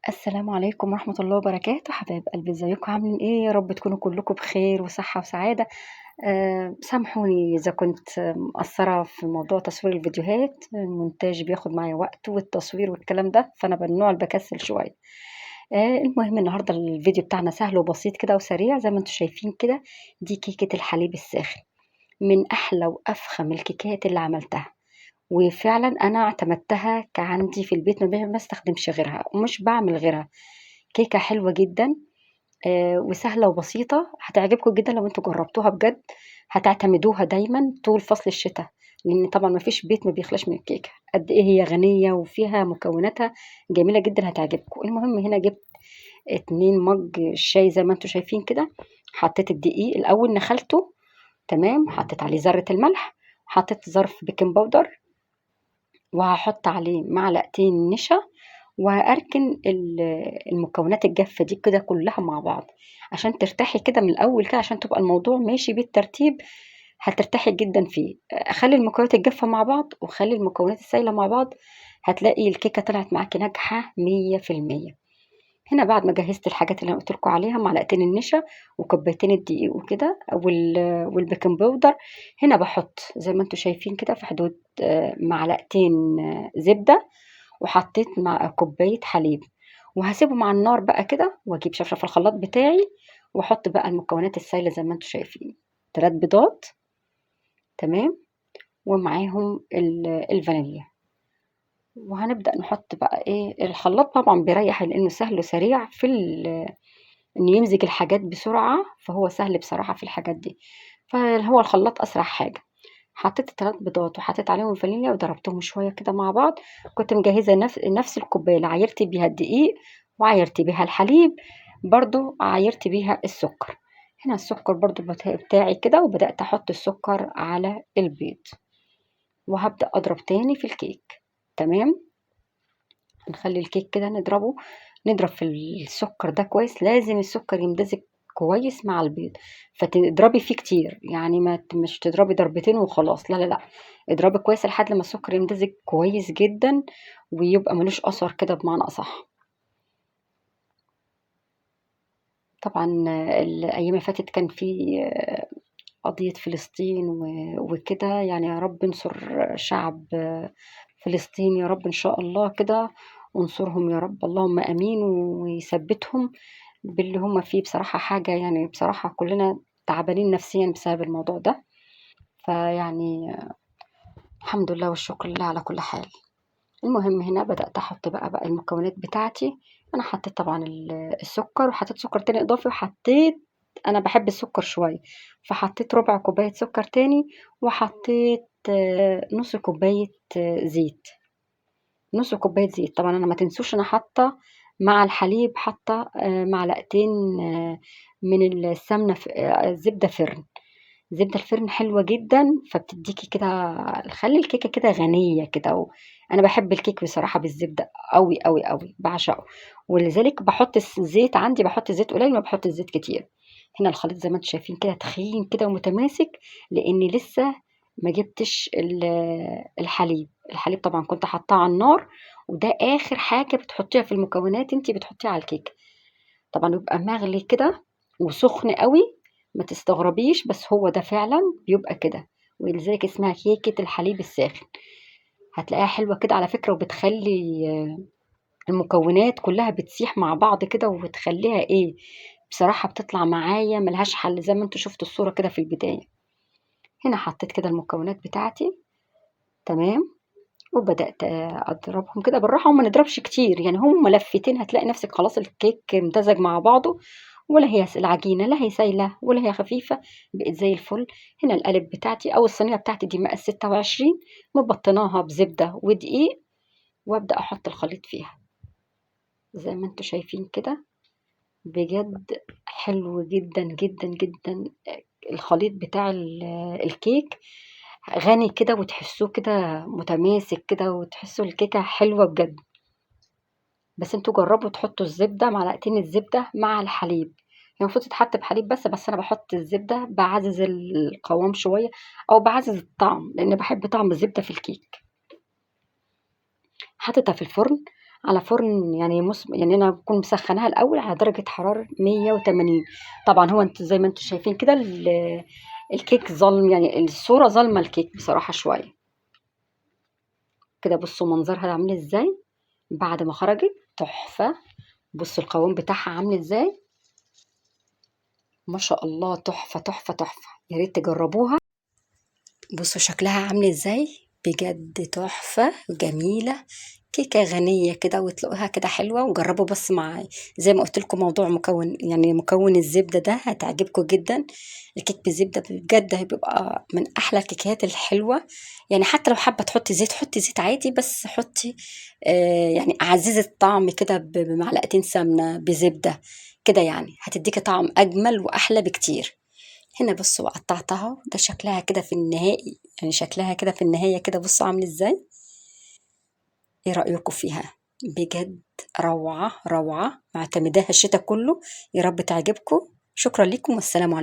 السلام عليكم ورحمة الله وبركاته. حبايب قلبي، ازيكم عاملين ايه؟ يا رب تكونوا كلكم بخير وصحة وسعادة. سامحوني إذا كنت مقصرة في موضوع تصوير الفيديوهات، المونتاج بياخد معايا وقت والتصوير والكلام ده، فأنا من النوع اللي بكسل شوية. المهم النهاردة الفيديو بتاعنا سهل وبسيط كده وسريع زي ما انتم شايفين كده. دي كيكة الحليب الساخن، من أحلى وأفخم الكيكات اللي عملتها، وفعلا أنا اعتمدتها كعندي في البيت، ما بستخدمش غيرها ومش بعمل غيرها. كيكة حلوة جدا، وسهلة وبسيطة، هتعجبكم جدا لو انتوا جربتوها بجد، هتعتمدوها دايما طول فصل الشتاء، لان طبعا ما فيش بيت ما بيخلاش من الكيكة. قد ايه هي غنية وفيها مكوناتها جميلة جدا، هتعجبكم. المهم هنا جبت 2 مج شاي زي ما انتوا شايفين كده، حطيت الدقيق الاول نخلته تمام، حطيت عليه ذرة الملح، حطيت ظرف بيكنج باودر، وهحط عليه معلقتين نشا، وهأركن المكونات الجافة دي كده كلها مع بعض عشان ترتاحي كده من الأول كده، عشان تبقى الموضوع ماشي بالترتيب، هترتاحي جدا فيه. خلي المكونات الجافة مع بعض وخلي المكونات السايلة مع بعض، هتلاقي الكيكة طلعت معاكي ناجحة مية في المية. هنا بعد ما جهزت الحاجات اللي انا قلت لكم عليها، معلقتين النشا وكوبايتين الدقيق وكده والبيكنج باودر، هنا بحط زي ما انتم شايفين كده في حدود، معلقتين، زبدة، وحطيت مع كوباية حليب، وهسيبهم على النار بقى كده، واجيب شفشف الخلاط بتاعي واحط بقى المكونات السايلة زي ما انتم شايفين، 3 بيضات تمام، ومعاهم الفانيليا. وهنبدأ نحط بقى ايه، الخلاط طبعا بيريح لانه سهل وسريع في انه يمزج الحاجات بسرعة، فهو سهل بصراحة في الحاجات دي، فهو الخلاط اسرع حاجة. حطيت التلات بيضات وحطيت عليهم الفانيليا وضربتهم شوية كده مع بعض. كنت مجهزة نفس الكوباية اللي عايرت بيها الدقيق وعايرت بيها الحليب، برضو عايرت بيها السكر. هنا السكر برضو بتاعي كده، وبدأت أحط السكر على البيض، وهبدأ أضرب تاني في الكيك تمام. نخلي الكيك كده نضرب في السكر ده كويس، لازم السكر يمتزج كويس مع البيض، فتضربي فيه كتير، يعني مش تضربي ضربتين وخلاص، لا لا لا، اضربي كويس لحد لما السكر يمتزج كويس جدا ويبقى ملوش اثر كده بمعنى اصح. طبعا الايام اللي فاتت كان في قضية فلسطين وكده، يا رب انصر شعب فلسطين يا رب ان شاء الله كده، وانصرهم يا رب اللهم امين، ويثبتهم باللي هم فيه. بصراحة حاجة بصراحة كلنا تعبانين نفسيا بسبب الموضوع ده، فيعني الحمد لله والشكر لله على كل حال. المهم هنا بدأت أحط بقى المكونات بتاعتي. أنا حطيت طبعا السكر، وحطيت سكر تاني إضافي، وحطيت، أنا بحب السكر شوية فحطيت ربع كوباية سكر تاني، وحطيت، نص كوباية، زيت، نص كوباية زيت. طبعا أنا ما تنسوش أنا حاطة مع الحليب حاطة، معلقتين، من السمنة زبدة فرن. زبدة الفرن حلوة جدا، فبتديكي كده، خلي الكيكة كده غنية كده. أنا بحب الكيك بصراحة بالزبدة قوي قوي قوي، بعشقه، ولذلك بحط الزيت عندي، بحط الزيت قليل، ما بحط الزيت كتير. هنا الخليط زي ما انتم شايفين كده تخين كده ومتماسك، لأني لسه ما جبتش الحليب. الحليب طبعا كنت حاطاه على النار، وده آخر حاجة بتحطيها في المكونات، انتي بتحطيها على الكيكة. طبعا بيبقى مغلي كده وسخن قوي، ما تستغربيش، بس هو ده فعلا بيبقى كده، ولذلك اسمها كيكة الحليب الساخن. هتلاقيها حلوة كده على فكرة، وبتخلي المكونات كلها بتسيح مع بعض كده، وبتخليها ايه بصراحة بتطلع معايا ملهاش حل زي ما انتوا شفتوا الصورة كده في البداية. هنا حطيت كده المكونات بتاعتي تمام، وبدأت أضربهم كده بالراحة، وما نضربش كتير، هم لفتين هتلاقي نفسك خلاص الكيك امتزج مع بعضه، ولا هي العجينة لا هي سايلة ولا هي خفيفة، بقت زي الفل. هنا القالب بتاعتي أو الصينية بتاعتي دي مقاس 26، مبطناها بزبدة ودقيق، وأبدأ أحط الخليط فيها زي ما انتوا شايفين كده. بجد حلو جدا جدا جدا الخليط بتاع الكيك، غني كده وتحسوه كده متماسك كده، وتحسوا الكيكة حلوة بجد. بس انتوا جربوا تحطوا الزبدة، معلقتين الزبدة مع الحليب، هي المفروض تتحط بحليب بس انا بحط الزبدة، بعزز القوام شوية او بعزز الطعم، لان بحب طعم الزبدة في الكيك. حطيتها في الفرن على فرن يعني يعني انا بكون مسخناها الاول على درجه حرارة 180. طبعا هو انتوا زي ما انتوا شايفين كده الكيك ظلم، يعني الصورة ظلمه الكيك بصراحة شوية كده. بصوا منظرها عامل ازاي بعد ما خرجت، تحفة. بصوا القوام بتاعها عامل ازاي، ما شاء الله، تحفة تحفة تحفة. يا ريت تجربوها. بصوا شكلها عامل ازاي، بجد تحفة جميلة، كيكة غنية كده وتلاقوها كده حلوة. وجربوا بس مع زي ما قلت لكم موضوع مكون، يعني مكون الزبدة ده هتعجبكم جدا. الكيك بالزبدة بجد هيبقى من أحلى الكيكات الحلوة. يعني حتى لو حابة تحطي زيت حطي زيت عادي، بس حطي يعني عززي الطعم كده بمعلقتين سمنة بزبدة كده، يعني هتديكي طعم أجمل وأحلى بكتير. هنا بصوا قطعتها، ده شكلها كده في النهائي، يعني شكلها كده في النهاية كده. بصوا عامل ازاي، ايه رأيكم فيها؟ بجد روعة روعة، معتمداها الشتاء كله. يا رب تعجبكم. شكرا لكم والسلام عليكم.